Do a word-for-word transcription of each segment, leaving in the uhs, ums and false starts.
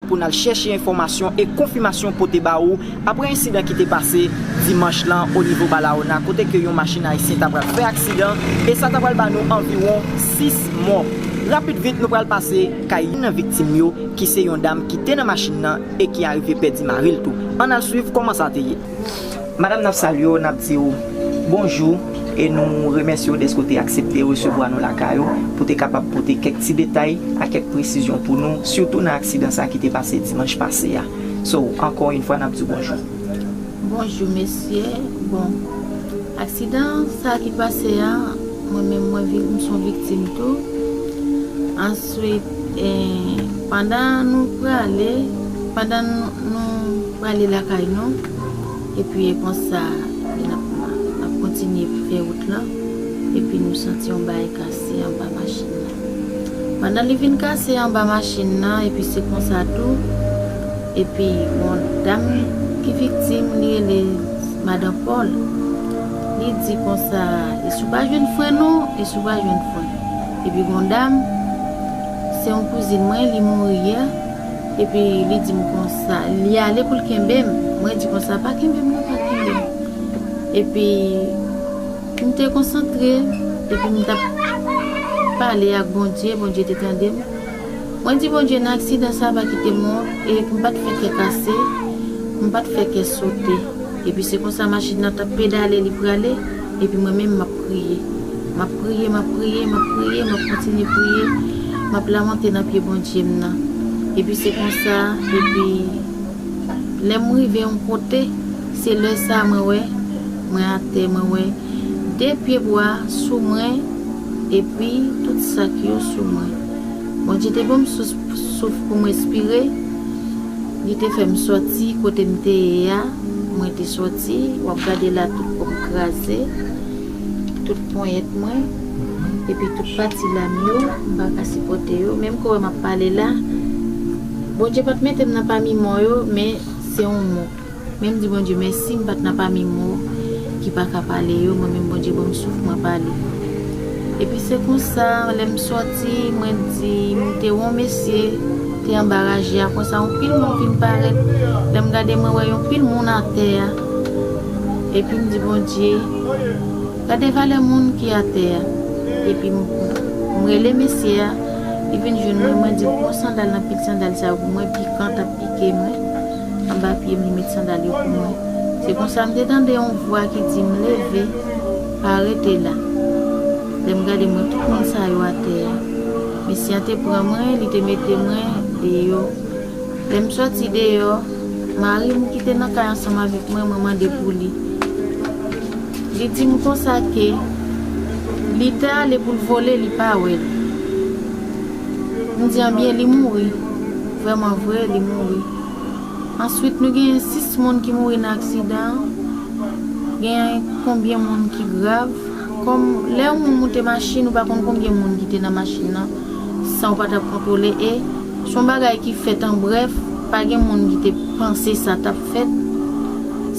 pou n al chèche enfòmasyon e konfimasyon pote ba ou apre ensidan ki te pase dimanch lan o nivo Balaona, kote ke yon machin ayisyen ta pral fè aksidan e sa ta pral ba nou anviwon sis mò. Rapid vit, nou pral pase kay youn nan viktim yo, ki se yon dam ki te nan machin nan e ki arive pèdi mari l tou. Ann al swiv kòman sa te ye. Madanm, n ap salye w, n ap di w bonjou e nou remèsye w dèske w te aksepte resevwa nou lakay ou pou te kapab pote kèk ti detay ak kèk presizyon pou nou, sitou nan aksidan sa ki te pase dimanch pase a. So, ankò yon fwa, n ap di w bonjou. Bonjou, mesye. Bon, aksidan sa ki pase a, mwen menm, mwen vi-, m se yon viktim tou. Answit, eh, pandan nou prale, pandan nou, nou prale lakay nou, epi e konsa, n ap, n ap kontinye fè wout lan, epi nou santi yon bagay kase anba machin nan. Pandan li vin kase anba machin nan, epi se konsa tou, epi yon dam ki viktim, li rele Madan Paul. Li di konsa, e si w pa jwenn fren non, e si w pa jwenn fren. Epi yon dam, se yon kouzin mwen, li mouri yè. Epi li di m konsa, li ale pou l kenbe m. Mwen di konsa, pa kenbe m non, pa kenbe m. Epi m te konsantre, epi m t ap pale ak Bondye, Bondye te tande m. Mwen di Bondye, nan aksidan sa, pa kite m wont, e m pa t fè kè kase, m pa t fè kè sote. Epi se konsa machin nan t ap pedale, li prale, epi mwen menm m ap priye. M ap priye, m ap priye, m ap priye, m ap kontinye priye, m ap lamante nan pye Bondye m nan. Epi se konsa, epi lè m rive yon kote, se lè sa mwen wè, mwen atè, mwen wè de pye bwa sou mwen, epi tout sak yo sou mwen. Bondye te ban m souf, souf pou m respire, li te fè m sòti kote m te ye a, mwen te sòti, w ap gade la tout kò m kraze, tout ponyèt mwen, epi tout pati lam yo, m pa ka sipòte yo. Menm kote m ap pale la, Bondye pa t mete m nan pami mò yo, men se yon mò. Men m di Bondye mèsi, m pa t nan pami mò ki pa ka pale yo, mwen menm Bondye ban m souf mwen pale. Epi se konsa, lè m sòti, mwen di, m te wè yon mesye te anba raje a, konsa yon pil moun vin parèt. Lè m gade, mwen wè yon pil moun atè a. Epi m di Bondye, gade valè moun ki atè a. Epi m, m rele mesye a, li vin jwenn mwen, mwen di l pran sandal nan pil sandal sa yo pou mwen, pikan t ap pike mwen. Anba pye m, li met sandal yo pou mwen. Se konsa m te tande yon vwa ki di m, leve, pa rete la. Lè m gade, mwen tout moun sa yo atè a. Mesye a te pran mwen, li te mete mwen deyò. Lè m sòti deyò, mari m ki te nan kay ansanm avèk mwen, mwen mande pou li. Li di m konsa ke li te ale pou l vole, li pa wè l. M di, anbyen, li mouri. Vrèman vre, li mouri. Answit, nou genyen sis moun ki mouri nan aksidan an. Genyen konbyen moun ki grav. Kòm lè yon moun moute machin, ou pa konn konbyen moun ki te nan machin nan, san w pa t ap kontwole. E se yon bagay ki fèt an brèf, pa gen moun ki te panse sa t ap fèt.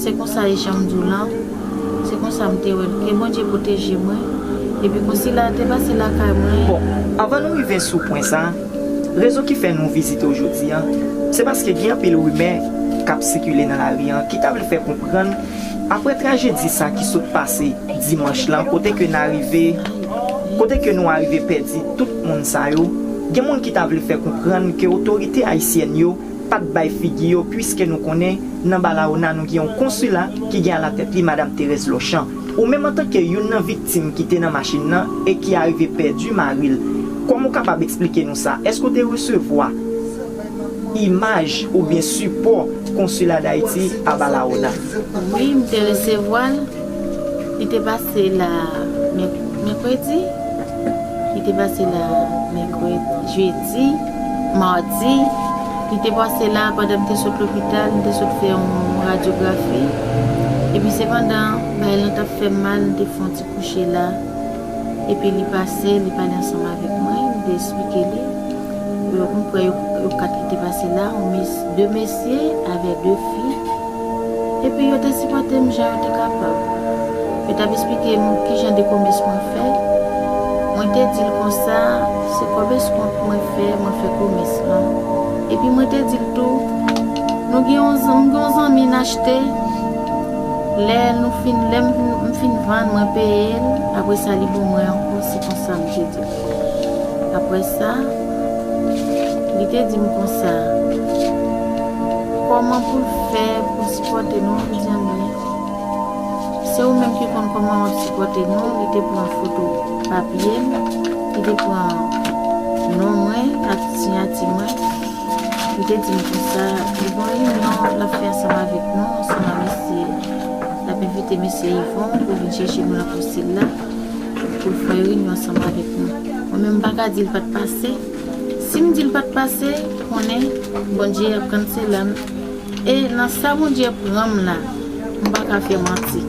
Se konsa e jan m di w lan, se konsa m te wè l. Ke Bondye pwoteje mwen. Epi konsila a te pase lakay mwen. Bon, anvan nou rive sou pwen sa, rezon ki fè nou vizite w jodi a, se paske gen anpil rimè k ap sikile nan lari an ki ta vle fè konprann, apre trajedi sa ki sot pase dimanch lan, kote ke n arive, kote ke nou arive pèdi tout moun sa yo, gen moun ki ta vle fè konprann ke otorite ayisyèn yo pa t bay figi yo, piske nou konnen nan Balaona nou gen yon konsila ki gen alatèt li Madanm Thérèse Lochan. Ou menm antanke youn nan viktim ki te nan machin nan e ki arive pèdi mari l, kòman w kapab eksplike nou sa? Èske w te resevwa imaj oubyen sipò konsila Dayiti a Balaona? Wi, m te resevwa l. Li te pase la mèk-, mèkredi. Li te pase la mèkredi, jedi, madi. Li te pase la pandan m te sot lopital, m te sot fè yon radyografi. Epi se pandan bagay lan t ap fè m mal, m te fè yon ti kouche la. Epi li pase, li pale ansanm avèk mwen, m te eksplike li. Yo, m kwè yo, yo kat ki te pase la, yon mes-, de mesye avèk de fi. Epi yo te sipòte m jan yo te kapab. Yo t ap eksplike m kijan de komès mwen fè. Mwen te di l konsa, se kòb eskont mwen fè, mwen fè komès lan. Epi mwen te di l tou, nou gen yon, m gen yon zanmi n achte, lè nou fin, lè m, m fin vann, mwen peye l, apre sa li ban mwen ankò, se konsa m te di l. Apre sa, li te di m konsa, kòman pou l fè pou l sipòte nou, m di anben. Se ou menm ki konn kòman w ap sipòte nou. Li te pran foto papye m, li te pran non mwen ak siyati mwen. Li te di m konsa, li gen yon reyinyon l ap fè ansanm avèk nou, ansanm ak mesye, l ap envite mesye Yvon pou vin chèche nou nan konsil la, pou l fè yon reyinyon ansanm avèk nou. Mwen menm, m pa ka di l pa t pase. Si m di l pa t pase, konnen Bondye ap kannsele m. E nan sa Bondye pran m la, m pa ka fè manti.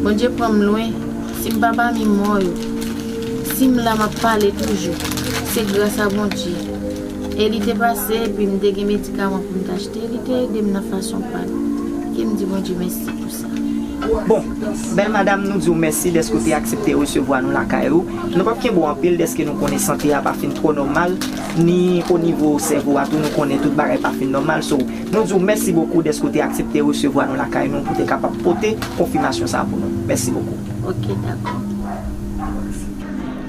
Bondye pran m lwen. Si m pa pami mò yo, si m la, m ap pale toujou. Se gras a Bondye. E li te pase, epi m te gen medikaman pou m t achte, li te ede m nan fason pa l. Ke m di Bondye mèsi pou sa. Bon, bèl madanm, nou di w mèsi dèske w te aksepte resevwa nou lakay ou. Nou p ap kenbe w anpil dèske nou konnen sante a pa fin twò nòmal, ni o nivo sèvo a tou, nou konnen tout bagay pa fin nòmal. So, nou di w mèsi bokou dèske w te aksepte resevwa nou lakay nou pou te kapab pote konfimasyon sa a pou nou. Mèsi bokou. Ok, dakò.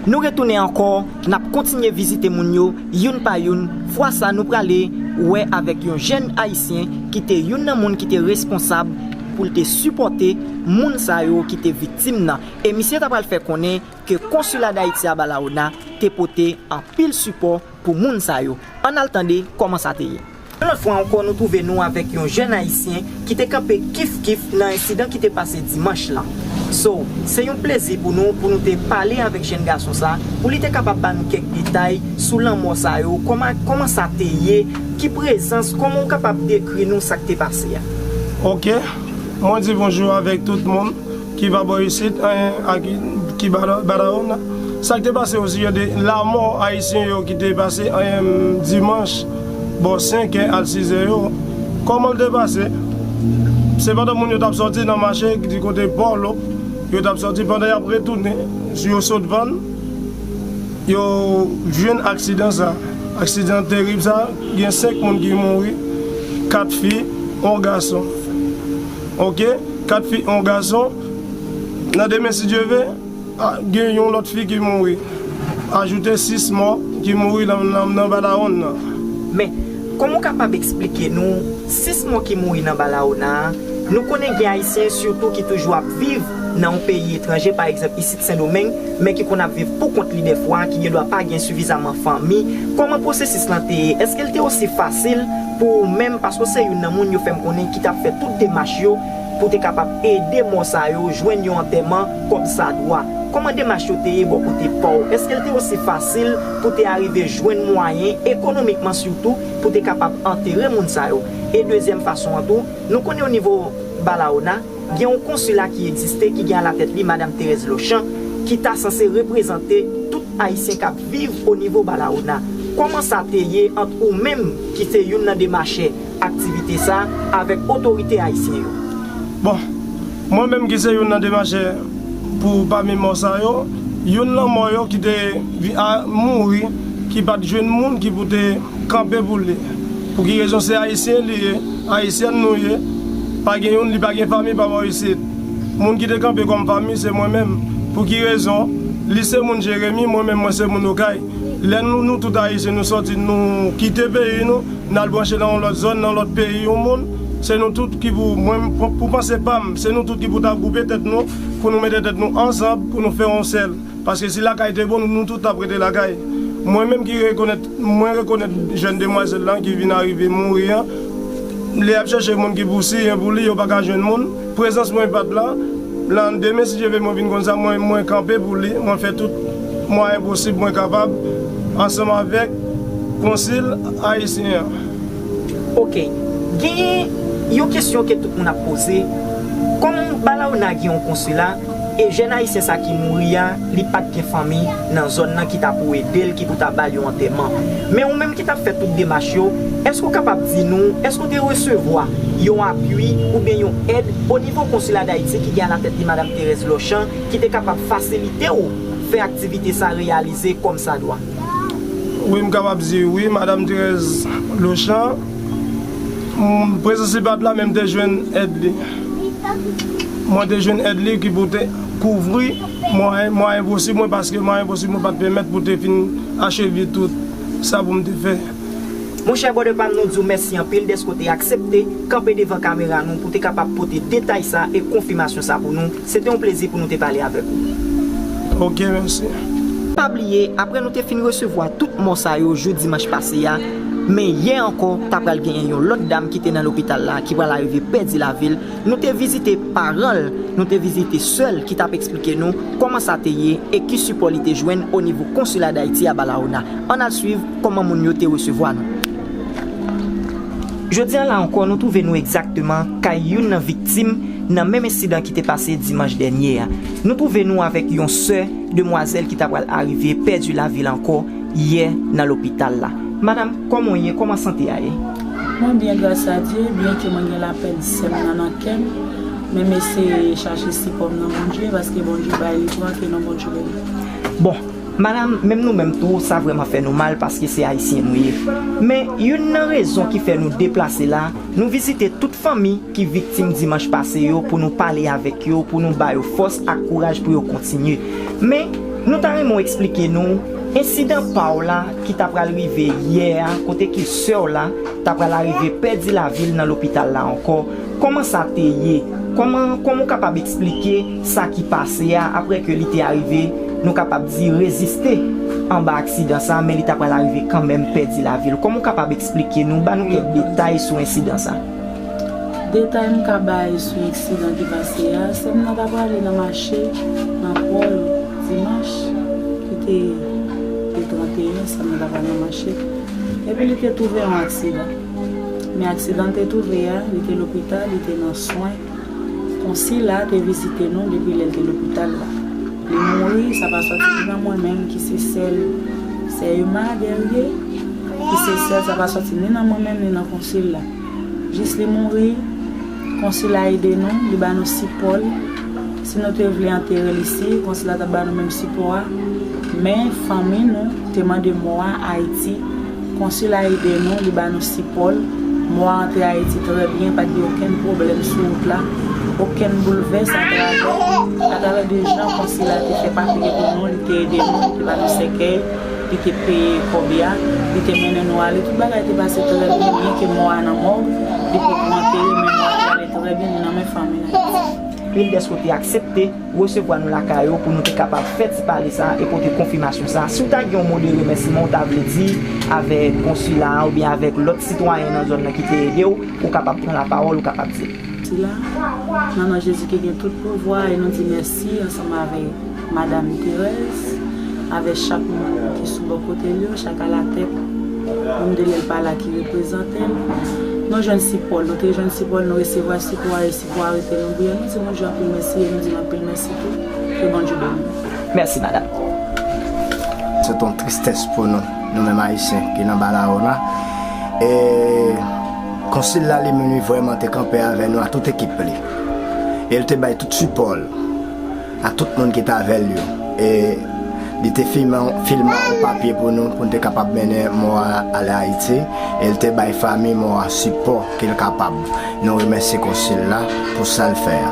Nou retounen ankò, n ap kontinye vizite moun yo, youn pa youn. Fwa sa, nou prale wè avèk yon jèn Ayisyen ki te youn nan moun ki te responsab pou l te sipòte moun sa yo ki te viktim nan. E misye ta pral fè konnen ke Konsila Dayiti a Balaona te pote anpil sipò pou moun sa yo. Ann al tande kòman sa te ye. Yon lòt fwa ankò, nou twouve nou avèk yon jèn Ayisyen ki te kanpe kif kif nan ensidan ki te pase dimanch lan. So, se yon plezi pou nou, pou nou te pale avèk jèn gason sa, pou li te kapab ba nou kèk detay sou lanmò sa yo, kòman, kòman sa te ye, ki prezans, kòman w kapab dekri nou sa k te pase a? Ok, mwen di bonjou avèk tout moun ki pa bò isit, anyen, ak ki ba, ba dawonn. Sa k te pase osijè de lanmò Ayisyen yo ki te pase, anyen, dimanch, bò senk è al sis è yo. Kòman l te pase? Se pandan moun yo t ap sòti nan mache, di kote Pòlo, yo t ap sòti, pandan y ap retounen, yo sot vann, yo jwenn aksidan sa. Aksidan terib sa, gen senk moun ki mouri, kat fi, yon gason. Ok? Kat fi, yon gason. Nan demen, si Dye ve, a, gen yon lòt fi ki mouri. Ajoute sis mò ki mouri nan, nan, nan Balaona. Men, kòman w kapab eksplike nou sis mò ki mouri nan Balaona a? Nou konnen gen Ayisyen sitou ki toujou ap viv nan yon peyi etranje, pa egzanp isit Sendomeng, men ki konn ap viv pou kont li dèfwa, ki gendwa pa gen sifizaman fanmi. Kòman pwosesis lan te ye? Èske l te osi fasil pou ou menm, paske w se youn nan moun yo fè m konnen ki t ap fè tout demach yo pou te kapab ede mò sa yo jwenn yon antèman kòmsadwa? Kòman demach yo te ye bò kote pa w? Èske l te osi fasil pou te arive jwenn mwayen, ekonomikman sitou, pou te kapab antere moun sa yo? E dezyèm fason an tou, nou konnen o nivo Balaona, gen yon konsila ki egziste, ki gen alatèt li madanm Thérèse Lochan, ki ta sanse reprezante tout Ayisyen k ap viv o nivo Balaona. Kòman sa te ye ant ou menm, ki se youn nan demachè aktivite sa, avèk otorite ayisyen yo? Bon, mwen menm ki se youn nan demachè pou pami mò sa yo, youn nan mò yo ki te vi-, a, mouri, ki pa t jwenn moun ki pou te kanpe pou li. Pou ki rezon? Se Ayisyen li ye, Ayisyèn nou ye, pa gen youn, li pa gen fanmi pa bò isit. Moun ki te kanpe kòm fanmi, se mwen menm. Pou ki rezon? Li se moun Jeremi, mwen menm, mwen se moun Okay. Lè nou, nou tout Ayisyen, nou sòti, nou kite peyi nou, n al branche nan yon lòt zòn, nan lòt peyi yon moun, se nou tout ki pou, mwen, pou, pou panse pa m, se nou tout ki pou ta gwoupe tèt nou, pou nou mete tèt nou ansanm, pou nou fè yon sèl. Paske si lakay te bon, nou, nou tout t ap rete lakay. Mwen menm ki rekonèt, mwen rekonèt jèn demwazèl lan ki vin arive mouri an, lè y ap chèche moun ki pou siyen pou li, yo pa ka jwenn moun. Prezans mwen pa t la. Lan demen, si Dye ve, mwen vin konn sa, mwen, mwen kanpe pou li, mwen fè tout mwayen posib mwen kapab, ansanm avèk Konsil Ayisyen an. Ok. Genyen yon kesyon ke tout moun ap poze. Kòm Balaona gen yon konsila, e jèn Ayisyen sa ki mouri a, li pa t gen fanmi nan zòn nan ki ta pou ede l, ki pou ta ba l yon antèman. Men ou menm ki t ap fè tout demach yo, èske w kapab di nou, èske w te resevwa yon apui oubyen yon èd o nivo Konsila Dayiti ki gen alatèt li madanm Thérèse Lochan, ki te kapab fasilite w fè aktivite sa reyalize kòmsadwa? Wi, m kapab di wi, Madanm Thérèse Lochan, m, prezans li pa t la, men m te jwenn èd li. Mwen te jwenn èd li ki pou te kouvri mwayen, mwayen posib mwen, paske mwayen posib mwen pa t pèmèt pou te fin acheve tout sa pou m te fè. Monchè brother pa m, nou di w mèsi anpil dèske w te aksepte kanpe devan kamera nou pou w te kapab pote detay sa e konfimasyon sa pou nou. Se te yon plezi pou nou te pale avèk ou. Ok, mèsi. Pa bliye, apre nou te fin resevwa tout mò sa yo jou dimanch pase a, men yè ankò, ta pral genyen yon lòt dam ki te nan lopital la, ki pral arive pèdi lavi l. Nou te vizite paran l, nou te vizite sè l ki t ap eksplike nou kòman sa te ye e ki sipò li te jwenn o nivo konsila Dayiti a Balaona. Ann al swiv kòman moun yo te resevwa nou. Jodi a la ankò, nou twouve nou egzakteman kay youn nan viktim nan menm ensidan ki te pase dimanch dènye a. Nou twouve nou avèk yon sè demwazèl ki ta pral arive pèdi lavi l ankò yè nan lopital la. Madanm, kòman w ye? Kòman sante a ye? Mwen byen, gras a Dye, byenke mwen gen lapèn sè m nan nan kè m, men m eseye chache sipò m nan Bondye, paske Bondye bay, li pran, ke non Bondye beni. Bon, madanm, menm nou menm tou, sa vrèman fè nou mal paske se Ayisyen nou ye. Men, youn nan rezon ki fè nou deplase la, nou vizite tout fanmi ki viktim dimanch pase yo pou nou pale avèk yo, pou nou ba yo fòs ak kouraj pou yo kontinye. Men, nou ta renmen w eksplike nou ensidan pa w la ki ta pral rive yè a, kote ke sè w la ta pral arive pèdi lavi l nan lopital la ankò. Kòman sa te ye? Kòman, kòman w kapab eksplike sa ki pase a, apre ke li te arive, nou kapab di, reziste anba aksidan sa, men li ta pral arive kanmenm pèdi lavi l? Kòman w kapab eksplike nou, ba nou kèk detay sou ensidan sa? Detay m ka bay sou ensidan ki pase a, sè m nan ta prale nan mache, nan Pòl, dimanch, ki te, te trannteyen, sè m nan ta prale nan mache. Epi li te twouve yon aksidan. Men aksidan l te twouve a, li te lopital, li te nan swen. Konsil la te vizite nou depi lè l te lopital la. Li mouri, sa pa sòti ni nan mwen menm ki se sè l, sè Emma Guerrier, ki se sè l, sa pa sòti ni nan mwen menm ni nan konsil la. Jis li mouri, konsil la ede nou, li ba nou sipò l. Si nou te vle antere l isi, konsil la t ap ba nou menm sipò a. Men fanmi nou te mande mò a Ayiti. Konsil la ede nou, li ba nou sipò l. Mò a antre Ayiti trè byen, pa t gen okenn pwoblèm sou wout la, okenn boulvès atravè, atravè de jan konsil la te fè papye pou nou, li te ede nou, li te ba nou sèkèy, li te peye kòb la, li te mennen nou ale, tout bagay te pase trè byen, byenke mò a nan mòg, li poko antere, men mò a te ale trè byen, li nan men fanmi l Ayiti. Mil dèske w te aksepte resevwa nou lakay ou pou nou te kapab fè ti pale sa e pote konfimasyon sa. Si w ta gen yon mo de remèsiman w ta vle di avèk konsila a oubyen avèk lòt sitwayen nan zòn nan ki te ede w, ou kapab pran lapawòl, ou kapab di l. Sila, nan non Jezi ki gen tout pouvwa, e nou di mèsi ansanm avèk Madanm Thérèse, avèk chak moun ki sou bò kote l yo, chak alatèt, moun de lè l pa la ki reprezante l. Nou jwenn sipò l, nou te jwenn sipò l, nou resevwa sipò a, e sipò a rete nan bouyon. Nou di Bondye anpil mèsi e nou di l anpil mèsi tou. Ke Bondye beni nou. Mèsi, madanm. Se t yon tristès pou nou, nou menm Ayisyen ki nan Balaona. E konsil la, li menm, li vrèman te kanpe avè nou, a tout ekip li. E l te bay tout sipò l a tout moun ki t avè l yo. E li te filme, filme yon papye pou nou, pou n te kapab mennen mò a ale Ayiti. E l te bay fanmi mò a sipò ke l kapab. Nou remèsye konsil la pou sa l fè a.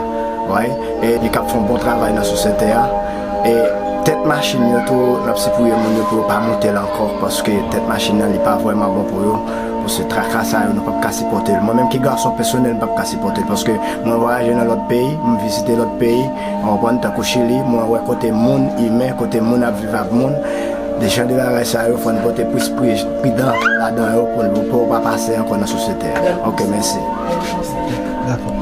Wi. E li k ap fè yon bon travay nan sosyete a. E tèt machin yo tou, n ap sipliye moun yo pou yo pa monte l ankò, paske tèt machin nan, li pa vrèman bon pou yo. Paske traka sa yo, nou p ap ka sipòte l. Mwen menm ki gason pèsonèl, m p ap ka sipòte l, paske mwen vwayaje nan lòt peyi, m vizite lòt peyi, w konprann, tankou Chili, mwen wè kote moun imen, kote moun ap viv ak moun. De jan de bagay sa yo, fò n pote plis pri-, pridan ladan yo pou, pou yo pa pase ankò nan sosyete a. Ok, mèsi. Dakò.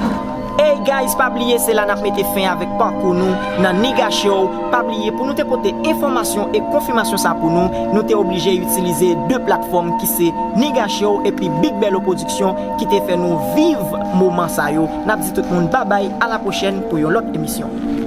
Hey guys, pa bliye se la n ap mete fen avèk pakou nou nan Niga Show. Pa bliye pou nou te pote enfòmasyon e konfimasyon sa pou nou, nou te oblije itilize de platfòm ki se Niga Show epi Big Bello Production ki te fè nou viv moman sa yo. N ap di tout moun babay, a la pwochèn pou yon lòt emisyon.